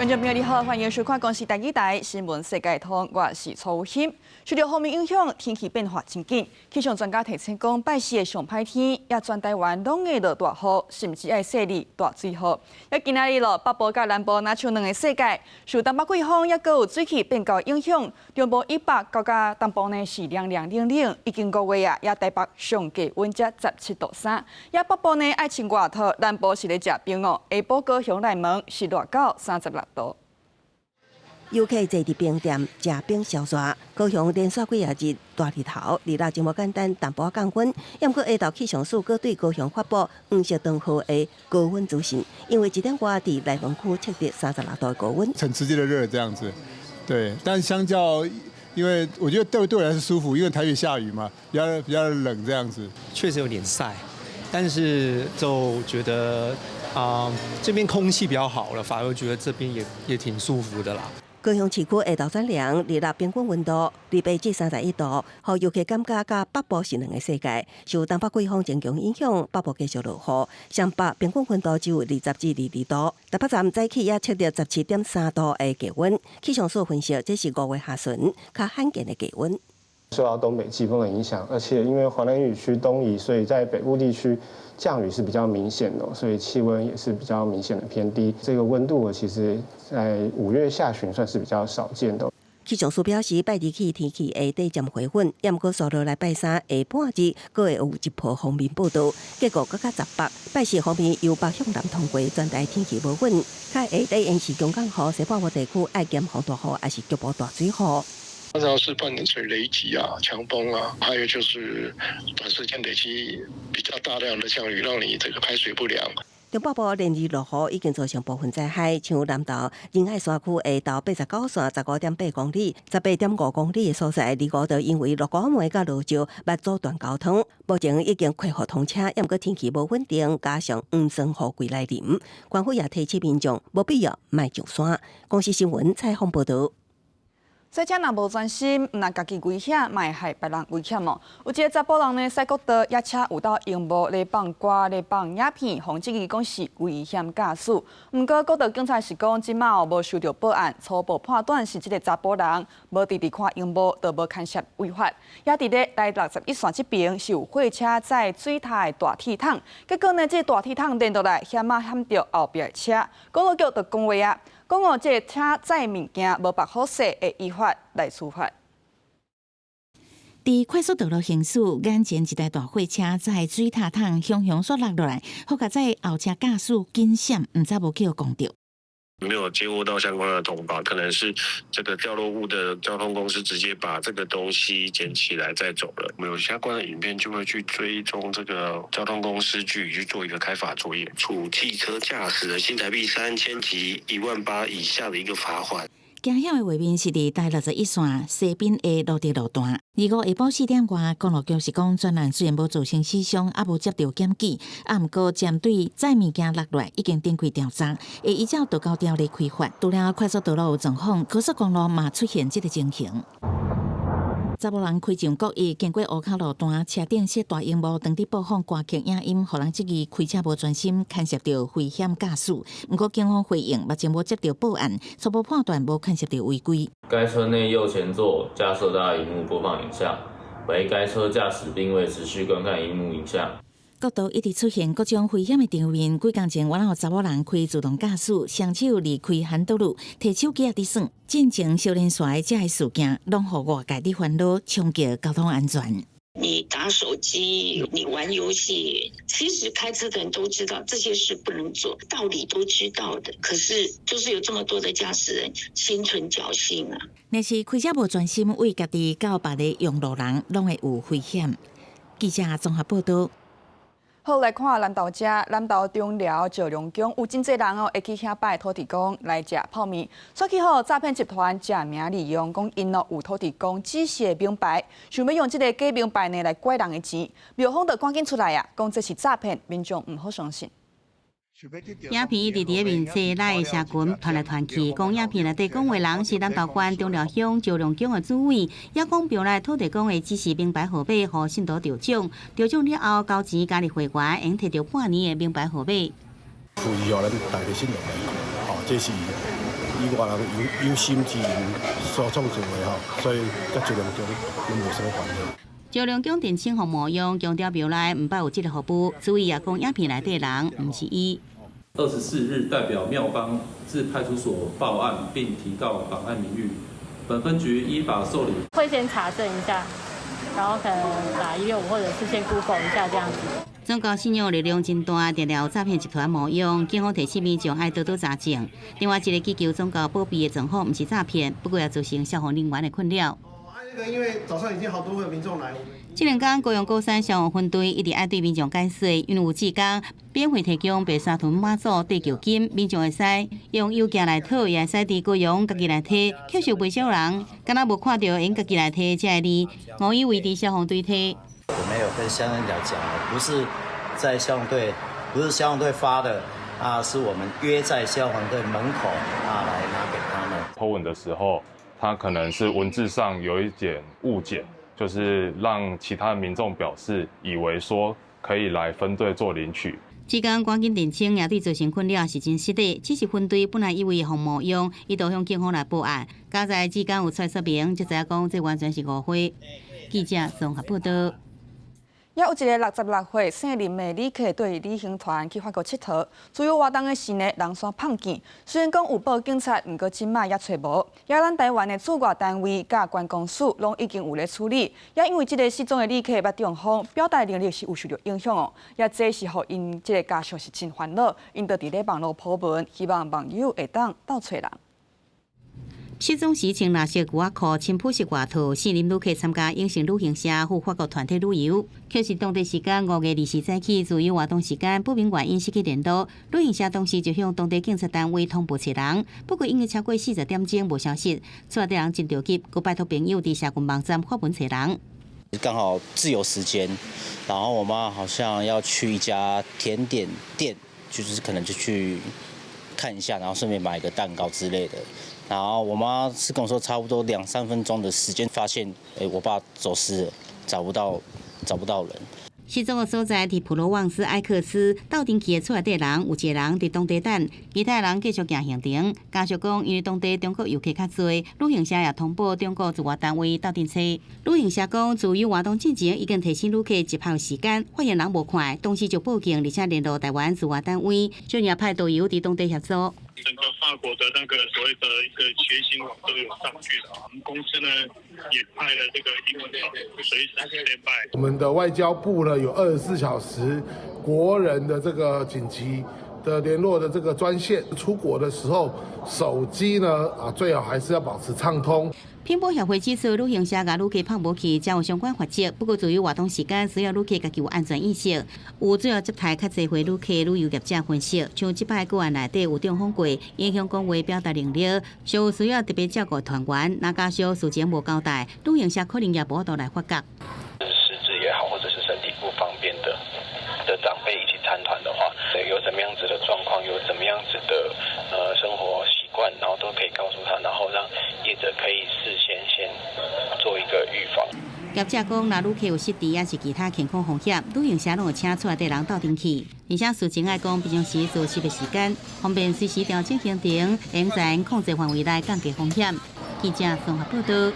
觀眾朋友你好，歡迎收看《公視台語台新聞世界通》，我是曹欣。受著鋒面影響，天氣變化真緊。氣象專家提醒講，拜四的上歹天，也全台灣攏會落大雨，甚至愛細膩大水雨。也今仔日囉，北部佮南部若像兩个世界，受東北季風也閣有水汽變厚影響，中部以北到佮東部呢是涼涼冷冷，已經五月啊，也台北上低溫才17.3度。也北部呢愛穿外套，南部是咧食冰哦。下晡高雄內門是熱到36度。遊客坐佇冰店食冰消熱，高雄連續幾仔日大日頭，日落真無簡單，淡薄仔降溫。毋過下晝氣象署閣對高雄發布黃色長雨的高溫資訊，因為一點外佇內門區測得36度的高溫。很直接的熱這樣子，對。但相較，因為我覺得對我來說舒服，因為台北下雨嘛，比較冷這樣子。確實有點曬，但是就覺得啊，這邊空氣比較好了，反而覺得這邊也挺舒服的啦。高雄市區下晝轉涼，日落平均溫度28至31度，予遊客感覺佮北部是兩个世界。受東北季風增強影響，北部繼續落雨，雙北平均溫度只有20至22度。台北站早起也測到17.3度的低溫。氣象署分析，這是5月下旬較罕見的低溫。受到東北季風的影響，而且因為華南雨區東移，所以在北部地區降雨是比較明顯的，所以氣溫也是比較明顯的偏低。這個溫度其實在5月下旬算是比較少見的。氣象署表示，拜二起天氣會短暫回穩，毋過紲落來拜三下半日，閣會有一波鋒面報到，結果閣較十北。拜四鋒面由北向南通過，全台天氣無穩，較下底延時強降雨，西半部地區愛嚴防大雨，抑是局部大水雨。主要是伴隨雷擊啊、強風啊，還有就是短時間累積比較大量的降雨，讓你這個排水不良。中北部連日落雨已經造成部分災害，像南投仁愛山區下晝89線15.8公里、18.5公里的所在，二五就因為落雨暝佮落石，欲阻斷交通。目前已經恢復通車，毋過天氣無穩定，加上黃酸雨季來臨，官府也提醒民眾無必要莫上山。公視新聞採訪報導。賽車若無專心，毋但家己危險，嘛會害別人危險哦。有一个查埔人呢，駛國道，抑車有到螢幕咧放歌、咧放影片，予質疑講是危險駕駛。毋過國道警察是講，這馬無收著報案，初步判斷是這个查埔人無直直看螢幕，就無牽涉違法。也佇咧台61線這邊是有貨車載水塔的大鐵桶，結果呢，這个大鐵桶連落來，險仔險著後壁的車。公路局就講話啊，講哦，這个車載物件無縛好勢，會依法來處罰。佇快速道路行駛，眼前一台大貨車載水塔桶雄雄煞落落來，予在後車駕駛緊閃，毋知無去予摃著。沒有接獲到相關的通報，可能是這個掉落物的交通公司直接把這個東西撿起來再走了。沒有相關的影片，就會去追蹤這個交通公司去去做一個開罰作業，處汽車駕駛的新台幣3000及1萬8以下的一個罰款。驚險的畫面是佇台61線西濱的蘆竹路段。二五下晡4點外，公路局是講專案雖然無造成死傷，也無接著檢舉，啊，毋過針對載物件落來已經展開調查，會依照道交條例開罰。除了快速道路有狀況，高速公路嘛出現這个情形。查某人開上國一，經過烏坩路段，車頂設大螢幕，當佇播放歌曲影音，予人質疑開車無專心，牽涉著危險駕駛。毋過警方回應，目前無接著報案，初步判斷無牽涉著違規。該車內右前座架設大螢幕播放影像，惟該車駕駛並未持續觀看螢幕影像。國道一直出現各種危險的場面，幾工前，原來有查某人開自動駕駛，雙手離開핸道路，提手機仔佇耍，進前相連紲的這个事件，攏予外界佇煩惱，衝擊交通安全。你打手機，你玩遊戲，其實開車的人都知道這些事不能做，道理都知道的，可是就是有這麼多的駕駛人心存僥倖啊。若是開車無專心，為家己佮別个用路人，攏會有危險。記者綜合報道。好，來看南投遮，南投中寮石龍宮有真濟人哦，會去遐拜土地公來食泡麵。煞去予詐騙集團藉名利用，講𪜶哦有土地公指示的銘牌，想欲用這个假銘牌呢來拐人的錢。廟方就趕緊出來啊，講這是詐騙，民眾毋好相信。影片一直佇咧面冊咱的社群傳來傳去，講影片內底講話人是南投縣中寮鄉石龍宮的主委，也講廟內土地公的指示銘牌號碼，予信徒中獎，中獎了後交錢加入會員，會摕著半年的銘牌號碼。呼籲咱大家信眾來講，吼，這是以外人有心之人所創造的吼，所以佮石龍宮攏無啥物關係。石龍宮澄清予冒用，強調廟內毋捌有這个服務，所以也講影片內底人毋是伊。24日代表廟方至派出所報案，並提告妨礙名譽。本分局依法受理。會先查證一下，然後可能打165或者是先 Google 一下這樣子。宗教信仰力量真大，定定有詐騙集團冒用，警方提醒民眾愛多多查證。另外一个祈求宗教保庇的狀況，毋是詐騙，不過也造成消防人員的困擾。因為早上已經好多位民眾來。這兩天高雄鼓山消防分隊一直愛對民眾解說，因為有志工免費提供白沙屯媽祖地球金，民眾會使用郵件來討，也會使佇高雄家己來提，確實袂少人，敢若無看著𪜶家己來提這个字，誤以為佇消防隊提。我沒有跟鄉長講，不是在消防隊，不是消防隊發的啊，是我們約在消防隊門口啊來拿給他們。 Po 文的時候，他可能是文字上有一點誤解，就是讓其他民眾表示以為說可以來分隊做領取。志工趕緊澄清，也對造成困擾是真失禮。只是分隊本來以為予冒用，伊就向警方來報案。佳哉志工有出來說明，才知影講這完全是誤會。記者綜合報道。也有一个66歲姓林的旅客對旅行團去法國𨑨迌，自由活動的時呢，人煞碰見。雖然講有報警察，毋過這擺猶揣無。也咱台灣的駐外單位佮觀光署攏已經有咧處理。也因為這个失蹤的旅客捌中風，表達能力是有受著影響哦。也這是予𪜶這个家屬是真煩惱，𪜶就佇咧網路 po 文，希望網友會當鬥揣人。失蹤時穿藍色牛仔褲、深膚色外套，姓林旅客參加永盛旅行社赴法國團體旅遊。卻是當地時間5月20早起，自由活動時間不明原因失去聯絡。旅行社當時就向當地警察單位通報揣人，不過已經超過40點鐘無消息，厝內底人真著急，閣拜託朋友佇社群網站發文揣人。剛好自由時間，然後我媽好像要去一家甜點店，就是可能就去看一下，然後順便買個蛋糕之類的。然後我媽是跟我說，差不多兩三分鐘的時間，發現，欸，我爸走失了，找不到，找不到人。失蹤的所在佇普羅旺斯艾克斯，鬥陣去的厝內底人有一個人佇當地等，其他人繼續行行程。家屬講，因為當地中國遊客較濟，旅行社也通報中國駐外單位鬥陣揣。旅行社講，自由活動進前已經提醒旅客集合時間，發現人無看，當時就報警，而且聯絡台灣駐外單位，進而派導遊佇當地協助。整個法國的那個所謂的一個隨行網都有上去了，我們公司呢也派了這個英文導遊隨時 stand by。我們的外交部呢有24小時國人的這個緊急的聯絡的這個專線，出國的時候手機呢啊最好還是要保持暢通。品保協會指出，旅行社共旅客拍無去，才有相關罰則。不過，自由活動時間需要旅客家己有安全意識。有主要接待較濟歲旅客旅遊業者分析，像這擺個案內底有中風過，影響講話表達能力，所以需要特別照顧團員。若家屬事前無交代，旅行社可能也無法度來發覺。失智也好，或者是身體不方便的長輩一起參團的話，有怎麼樣子的狀況，有怎麼樣子的生活習慣，然後都可以告訴他，然後讓業者可以事先先做一個預防。業者講，若旅客有失智抑是其他健康風險，旅行社攏會請厝內底人鬥陣去。而且事前愛講平常時作息的時間，方便隨時調整行程，會在控制範圍內降低風險。記者綜合報道。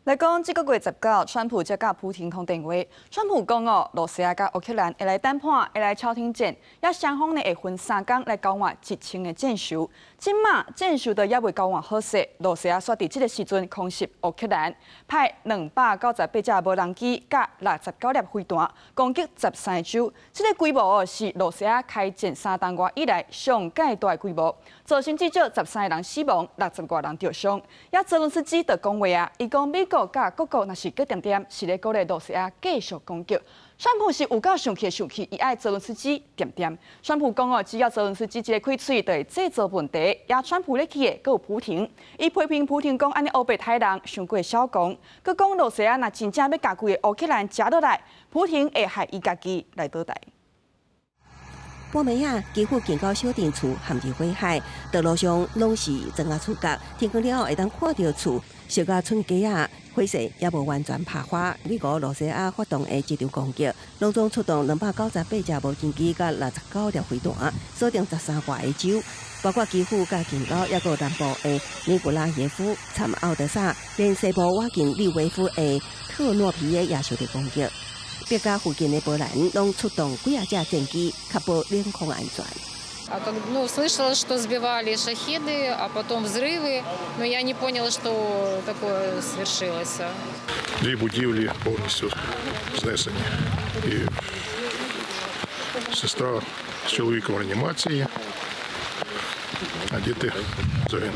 來講，這个月19，川普才佮普廷通電話。川普講哦，羅西亞佮烏克蘭會來談判，會來調停戰，也雙方呢會分三工來交換1000个戰囚。這馬戰囚都猶未交換好勢，羅西亞煞佇這个時陣空襲烏克蘭，派298架無人機佮69粒飛彈攻擊13个州。這个規模哦是羅西亞開戰3冬外以來上蓋大規模，造成至少13個人死亡，60外人著傷。也澤倫斯基就講話啊，伊講美國佮各國若是閣恬恬，是咧鼓勵羅西亞繼續攻擊。川普是有夠生氣生氣，伊愛澤倫斯基恬恬。川普講哦，只要澤倫斯基一个開喙，就會製造問題。也川普咧去的，閣有普廷，伊批評普廷講按呢烏白刣人，傷過痟狂。閣講羅西亞若真正欲共規个烏克蘭食落來，普廷會害伊家己來倒台。半暝仔，基輔近郊小鎮厝陷入火海，道路上攏是磚仔厝角，天光了後會當看著厝燒甲賰雞仔，火勢猶無完全拍花。美國羅西亞發動的這場攻擊，攏總出動298架無人機佮69粒飛彈，鎖定13外個州，包括基輔佮近郊，抑閣南部的尼古拉耶夫、參奧德薩，連西部倚近利維夫的特諾皮耶也受著攻擊。北加附近的波蘭攏出動幾仔架戰機，確保領空安全。 А как, ну, слышала, что сбивали шахеды, а потом взрывы, но я не поняла, что такое свершилось. Дві будівлі повністю знесені. І сестра з чоловіком в реанімації, а діти загинули.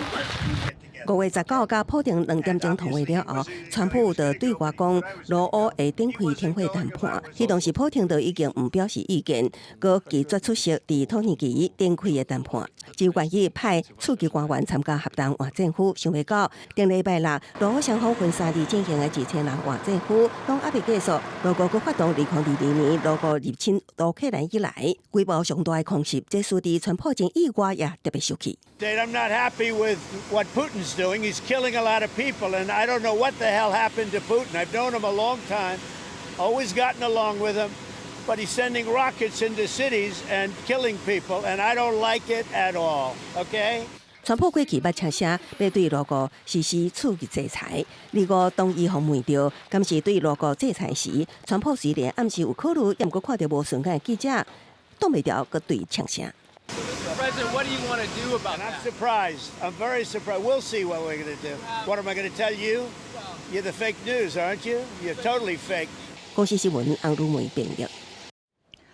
5月19佮普丁2點鐘通話了後，川普就對外講，俄烏會展開停火談判。彼當時普丁就已經毋表示意見，閣拒絕出席佇土耳其展開的談判，只願意派次級官員參加合同換戰俘。想袂到，頂禮拜六，俄烏雙方分三日進行的1000人換戰俘，攏猶未結束。俄國閣發動2022年俄國入侵烏克蘭以來，規模上大的空襲，這使得川普前意外也特別生氣。 I'm not happy with what Putin's doing. He's killing a lot of people, and I don't know what the hell happened to Putin. I've known him a long time, always gotten along with him, but he's sending rockets into cities and killing people, and I don't like it at all. Okay? 川普過去捌嗆聲欲對俄國實施次級制裁，如果當伊予問著，敢是對俄國制裁時，川普雖然暗示有考慮，毋過看著無順眼的記者，擋袂牢，閣對嗆聲。 President, what do you want to do about that? I'm surprised. I'm very surprised. We'll see what we're going to do. What am I going to tell you? You're the fake news, aren't you? You're totally fake. 公視新聞翁汝梅編譯。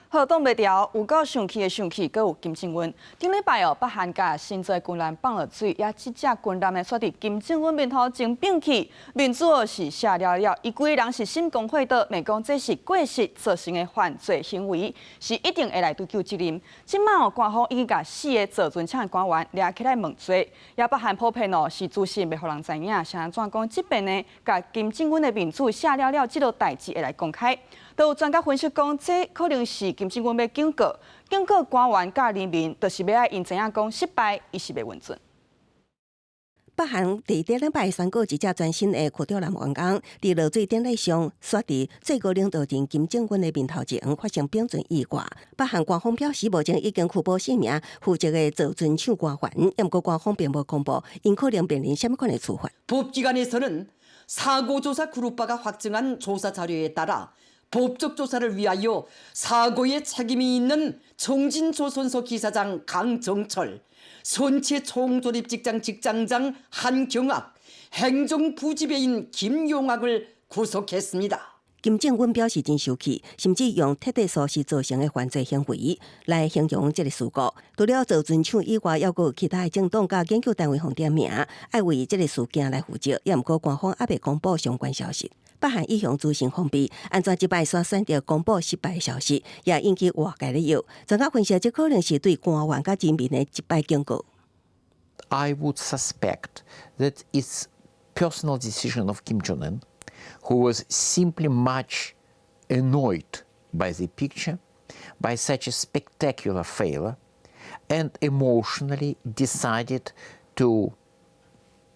好，擋袂牢，有夠生氣的生氣，閣有金正恩。頂禮拜哦，北韓共新造軍艦放落水，也這隻軍艦呢，煞佇金正恩面頭前反去，面子哦是卸了了，伊規人是心肝火著，罵講這是過失造成的犯罪行為，是一定會來追究責任。這馬哦，官方已經共四个造船廠的官員掠起來問罪，也北韓普遍哦是資訊袂予人知影，是按怎講這遍呢，共金正恩的面子卸了了，這個代誌會來公開。都有專家分析講，這可能是金正恩欲警告，警告官員佮人民，就是欲愛𪜶知影講失敗，伊是袂允准。北韓佇頂禮拜宣告一隻全新的驅逐艦完工，佇落水典禮上，煞佇最高領導人金正恩的面頭前發生反船意外。北韓官方表示，目前已經拘捕四名負責的造船廠官員，毋過官方並無公布𪜶可能面臨啥物款的處罰。 법기관에서는 사고조사 그룹바가 확정한 조사 자료에 따라 법적 조사를 위하여 사고에 책임이 있는 청진조선소 기사장 강정철, 선체 총조립직장 직장장 한경악, 행정부지배인 김용학을 구속했습니다. 金正恩表示真生氣，甚至用徹底疏失造成的犯罪行為來形容這个事故。除了造船廠以外，猶閣有其他的政黨佮研究單位予點名，愛為這个事件來負責。也毋過官方猶未公布相關消息。北韓一向資訊封閉，按怎這擺煞選擇公布失敗消息，也引起外界的憂。專家分析，這可能是對官員佮人民的一擺警告。 I would suspect that it's personal decision of Kim Jong Un, who was simply much annoyed by the picture, by such a spectacular failure, and emotionally decided to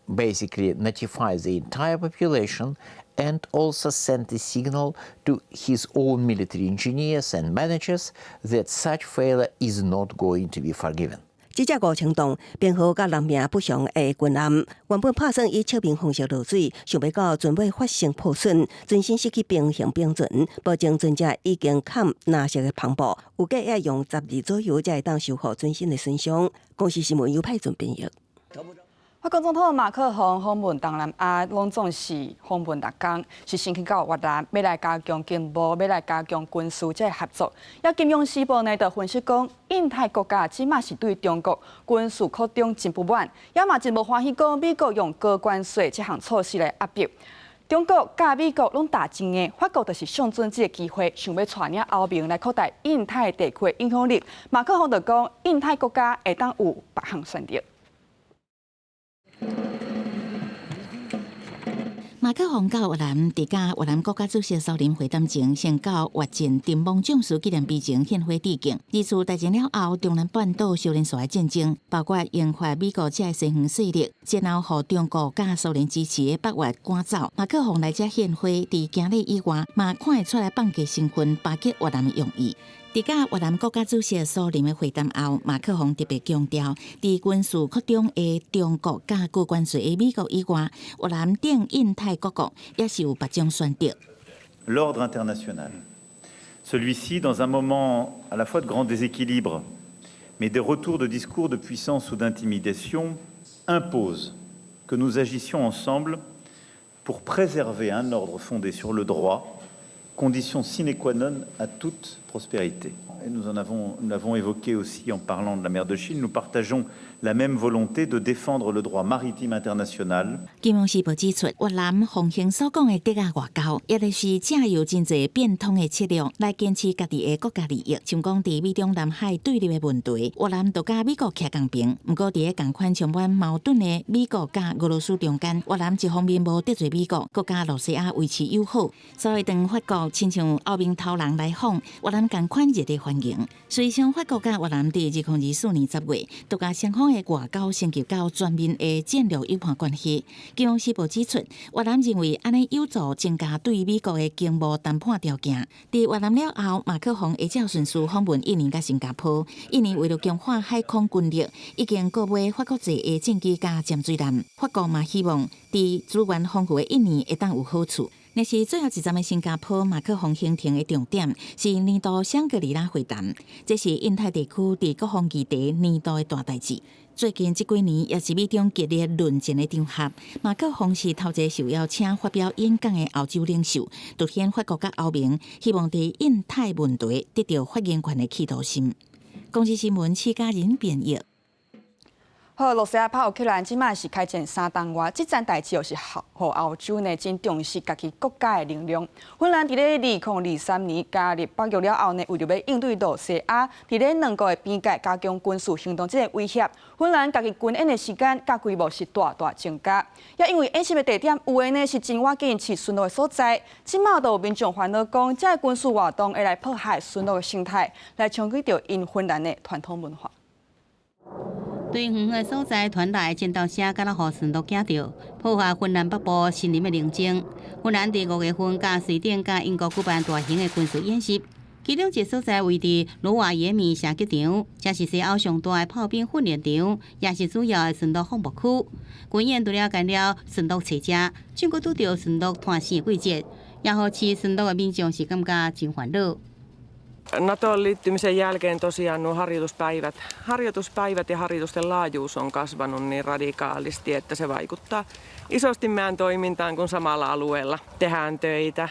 basically notify the entire population and also send a signal to his own military engineers and managers that such failure is not going to be forgiven. 這隻5000噸編號佮人名不詳的軍艦，原本拍算以撤兵方式落水，想袂到船尾發生破損，船身失去平衡平準，目前船隻已經崁藍色的帆布，預計欲用10日左右才會當修復船身的損傷。公視新聞由派准編譯。法國總統馬克宏訪問東南亞，攏總是訪問6工，是先去到越南，欲來加強經貿，欲來加強軍事這个合作。也金融時報呢，就分析講，印太國家這馬是對中國軍事擴張真不滿，也嘛真無歡喜講美國用高關稅這項措施來壓迫中國，佮美國攏打真硬，法國就是相準這个機會，想欲帶領歐盟來擴大印太地區的影響力。馬克宏就講，印太國家會當有別項選擇。馬克宏到越南，佇佮越南國家主席蘇林會談前，先到越戰陣亡將士紀念碑前獻花致敬。二次大戰了後，中南半島相連紲的戰爭，包括英法美國這西方勢力，先後予中國佮蘇聯支持的北越趕走。馬克宏來遮獻花，佇行禮以外，嘛看會出來放低身份，巴結越南的用意。佇佮越南國家主席蘇林的會談後，馬克宏特別強調，佇軍事擴張的中國佮高關稅的美國以外，越南等印太各國也是有別種選擇。 L'ordre international, celui-ci dans un moment à la fois de grand déséquilibre, mais des retours de discours de puissance ou d'intimidation, impose que nous agissions ensemble pour préserver un ordre fondé sur le droit, condition sine qua non à toute prospérité. Et nous l'avons évoqué aussi en parlant de la mer de Chine, nous partageons la même volonté de défendre le droit maritime international. 金融時報指出，越南奉行所講的竹仔外交，也就是藉由真濟變通的策略來堅持家己的國家利益。像講佇美中南海對立的問題，越南就佮美國徛仝爿。毋過佇咧仝款充滿矛盾的美國佮俄羅斯中間，越南一方面無得罪美國，閣佮露西亞維持友好。所以當法國親像歐盟頭人來訪，越南仝款熱烈歡迎。事實上，法國佮越南佇2024年10月，都共雙方的外交升級到全面的戰略友伴關係。金融時報指出，越南認為按呢有助增加對美國的經貿談判條件。佇越南了後，馬克宏會照順序訪問印尼佮新加坡。印尼為了強化海空軍力，已經購買法國製的戰機佮潛水艦。法國嘛希望佇資源豐富的印尼會當有好處。若是最後一站的新加坡，馬克宏行程的重點是年度香格里拉會談，這是印太地區佇國防議題年度的大代誌。最近這幾年也是美中激烈論戰的場合，馬克宏是頭一个受邀請發表演講的歐洲領袖，凸顯法國佮歐盟希望佇印太問題得到發言權的企圖心。公視新聞施嘉仁編譯。好，羅西亞拍烏克蘭，這擺是開戰3冬外，這件代誌又是予歐洲呢真重視家己國家的能量。芬蘭佇咧2023年加入北約了後呢，為著欲應對羅西亞佇咧兩國的邊界加強軍事行動這个威脅，芬蘭家己軍演的時間佮規模是大大增加。也因為演習的地點有的呢是真倚近飼馴鹿的所在，這擺就有民眾煩惱講，這个軍事活動會來破壞馴鹿的生態，來衝擊著𪜶芬蘭的傳統文化。對遠遠的所在傳來戰鬥聲，敢若予馴鹿驚著，破壞芬蘭北部森林的寧靜。芬蘭佇5月份佮瑞典佮英國舉辦大型的軍事演習，其中一个所在位佇羅瓦耶米射擊場，這是西歐上大的炮兵訓練場，也是主要的馴鹿放牧區。軍演除了干擾馴鹿揣食，仲閣拄著馴鹿脫糞的季節，也予飼馴鹿的民眾是感覺真煩惱。 NATOon liittymisen jälkeen tosiaan nuo harjoituspäivät ja harjoitusten laajuus on kasvanut niin radikaalisti, että se vaikuttaa isosti meidän toimintaan, kun samalla alueella tehdään töitä.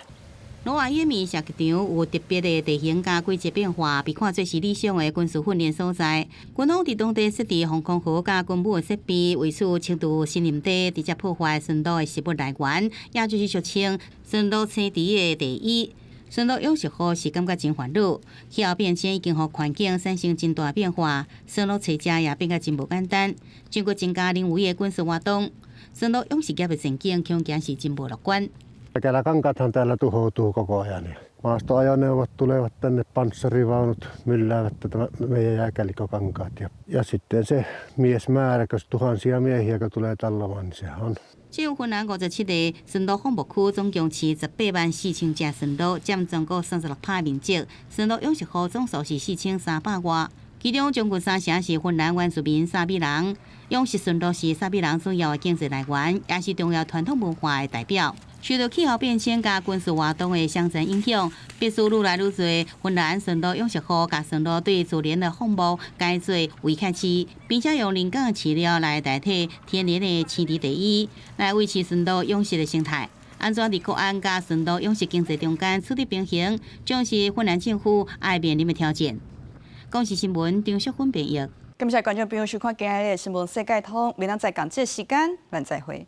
羅瓦耶米射擊場有特別的地形佮季節變化，被看做是理想的軍事訓練所在。軍方佇當地設置防空壕佮軍武的設備，為此清除森林地，直接破壞馴鹿的食物來源，也就是俗稱馴鹿青池的地衣。馴鹿養殖戶是感覺真煩惱，氣候變遷已經予環境產生真大變化，馴鹿揣食也變甲真無簡單。經過增加人為的軍事活動，馴鹿養殖業的前景恐驚是真無樂觀。 Keläkankaathan täällä tuhoutuu koko ajan. Maastoajoneuvot tulevat tänne, panssarivaunut mylläävät tätä meidän jääkälikkökankaat. Ja sitten se miesmäärä, kun tuhansia miehiä kun tulee tallomaan, niin sehän on 只有芬蘭57個馴鹿放牧區，總共飼184,000隻馴鹿，佔全國36%面積。馴鹿養殖戶總數是4300外，其中將近三成是芬蘭原住民薩米人。養殖馴鹿是薩米人主要的經濟來源，也是重要傳統文化的代表。受到氣候變遷佮軍事活動的雙重影響，必須愈來愈濟芬蘭馴鹿養殖戶共馴鹿對自然的放牧改做圍徛飼，並且用人工的飼料來代替天然的青池地衣，來維持馴鹿養殖的生態。按怎佇國安佮馴鹿養殖經濟中間取得平衡，將是芬蘭政府愛面臨的挑戰。公視新聞張淑芬編譯。感謝觀眾朋友收看今日的新聞世界通，明仔載仝這個時間，咱再會。